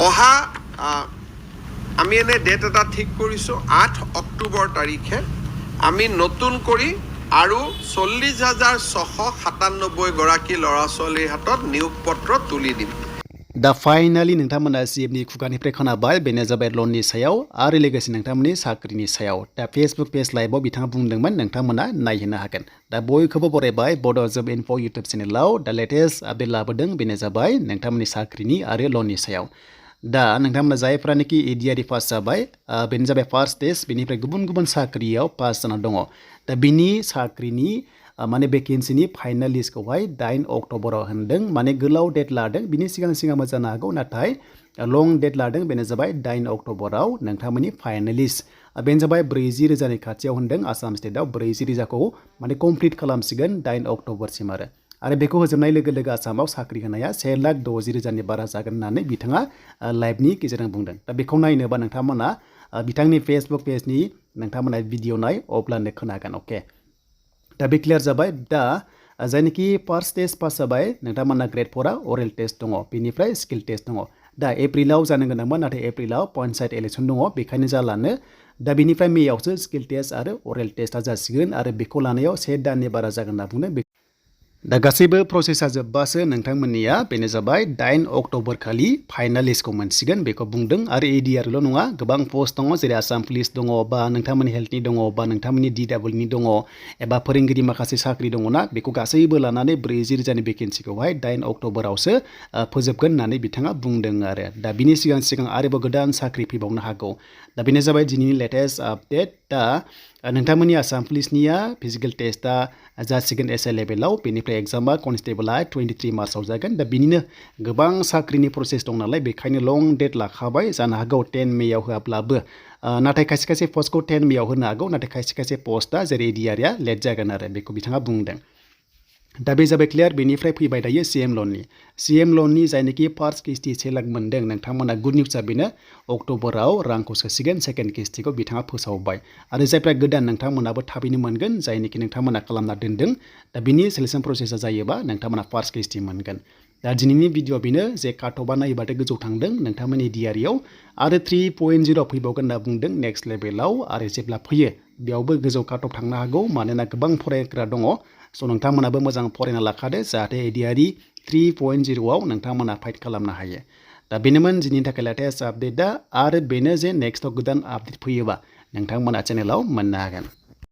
অহা আমি এনে ডেট এটা ঠিক কৰিছোঁ 8 অক্টোবৰ তাৰিখে আমি নতুন কৰি আৰু 40,697 গৰাকী ল'ৰা ছোৱালীৰ হাতত নিয়োগ পত্ৰ তুলি দিম दा फाइनाली नोंथांमोना CMनि खुगानिफ्राय खोनाबाय बेनो जाबाय लननि सायाव आरो लोगोसे नोंथांमोननि साख्रिनि सायाव दा फेसबुक पेज लाइभआव बिथाङा बुंदोंमोन नोंथांमोना नायहोनो हागोन दा बयखौबो बरायबाय बड' जब इनफो इउटुब चेनेलाव दा लेटेस्ट आपडेट लाबोदों बेनो जाबाय नोंथांमोननि साख्रिनि आरो लननि सायाव दा नोंथांमोना जायफ्रानोखि एडिआरइ पास जाबाय बेनो जाबाय फार्स्ट टेस्ट बेनिफ्राय गुबुन गुबुन साख्रियाव पास जाना दङ दा बिनि साख्रिनि माने भेकेन्सिनि फाइनाल लिस्टखौहाय 8 अक्ट'बराव होनदों माने गोलाव डेट लादों बिनि सिगां जानो हागौ नाथाय लं डेट लादों बेनो जाबाय 8 अक्ट'बराव नोंथांमोननि फाइनाल लिस्ट बेनो जाबाय 40,000नि खाथियाव होनदों आसाम स्टेटआव 40,000खौ माने कमप्लिट खालामसिगोन 8 अक्ट'बरसिम आरो बेखौ होजोबनाय लोगो लोगो आसामाव साख्रि होनाया 1,60,000नि बारा जागोन होननानै बिथाङा लाइभनि गेजेरजों बुंदों दा बेखौ नायनोबा नोंथांमोना बिथांनि फेसबुक पेजनि नोंथांमोना भिडिअ नाय अब्लानो खोनागोन अके दा बे क्लियार जाबाय दा जायनोखि फार्स्ट टेस्ट पास जाबाय नोंथांमोना ग्रेड 4आ अरेल टेस्ट दङ बेनिफ्राय स्किल टेस्ट दङ दा एप्रिलाव जानो गोनांमोन नाथाय एप्रिलाव पन्चायत इलेक्सन दङ बेखायनो जालानो दा बेनिफ्राय मेयावसो स्किल टेस्ट आरो अरेल टेस्टआ जासिगोन आरो बेखौ लानायाव 1 दाननि बारा जागोन होनना बुंदों दा गासैबो प्रसेसा जोब्बासो नोंथांमोननिया बेनो जाबाय 8 अक्ट'बर खालि फाइनाल लिस्टखौ मोनसिगोन बेखौ बुंदों आरो एडिआरल' नङा गोबां पोस्ट दङ जेरै आसाम पुलिस दङ बा नोंथांमोननि हेल्थनि दङ बा नोंथांमोननि DWनि दङ एबा फोरोंगिरि माखासे साख्रि दङना बेखौ गासैबो लानानै 40,000नि भेकेन्सिखौहाय 8 अक्ट'बरावसो फोजोबगोन होननानै बिथाङा बुंदों आरो दा बिनि सिगां आरोबाव गोदान साख्रि फैबावनो हागौ दा बेनो जाबाय दिनैनि लेटेस्ट आपडेट दा नोंथांमोननि आसाम पुलिसनिया फिजिकेल टेस्टआ जासिगोन SI लेभेलाव बेनिफ्राय एग्जामा कनस्टेबलआ 23 मार्चआव जागोन दा बिनिनो गोबां साख्रिनि प्रसेस दं नालाय बेखायनो लं डेट लाखाबाय जानो हागौ 10 मेयाव होआब्लाबो नाथाय खायसे पस्टखौ 10 मेयाव होनो हागौ नाथाय खायसे पस्टआ जेरै एडिआरआ लेट जागोन आरो बेखौ बिथाङा बुंदों दा बे जाबाय क्लियार बेनिफ्राय फैबाय दायो CM लननि जायनोखि फार्स्ट किस्ति 1 लाख मोनदों नोंथांमोना गुड निउसआ बेनो अक्ट'बराव रांखौ सोसिगोन सेकेन्ड किस्तिखौ बिथाङा फोसावबाय आरो जायफ्रा गोदान नोंथांमोनाबो थाबैनो मोनगोन जायनोखि नोंथांमोना खालामना दोनदों दा बिनि सेलेक्सन प्रसेसा जायोबा नोंथांमोना फार्स्ट किस्ति मोनगोन दा दिनैनि भिडिअ बेनो जे काटअफआ नायोबाथाय गोजौ थांदों नोंथांमोननि एडिआरइआव आरो 3.0 फैबावगोन होनना बुंदों नेक्स्ट लेभेलाव आरो जेब्ला फैयो बेयावबो गोजौ काटअफ थांनो हागौ मानोना गोबां फरायग्रा दङ स' नोंथांमोनाबो मोजां फरायना लाखादो जाहाथे एडिआरइ 3.0आव नोंथांमोना फाइट खालामनो हायो दा बेनोमोन दिनैनि थाखाय लेटेस्ट आपडेटआ आरो बेनो जे नेक्स्टआव गोदान आपडेट फैयोबा नोंथांमोना चेनेलाव मोननो हागोन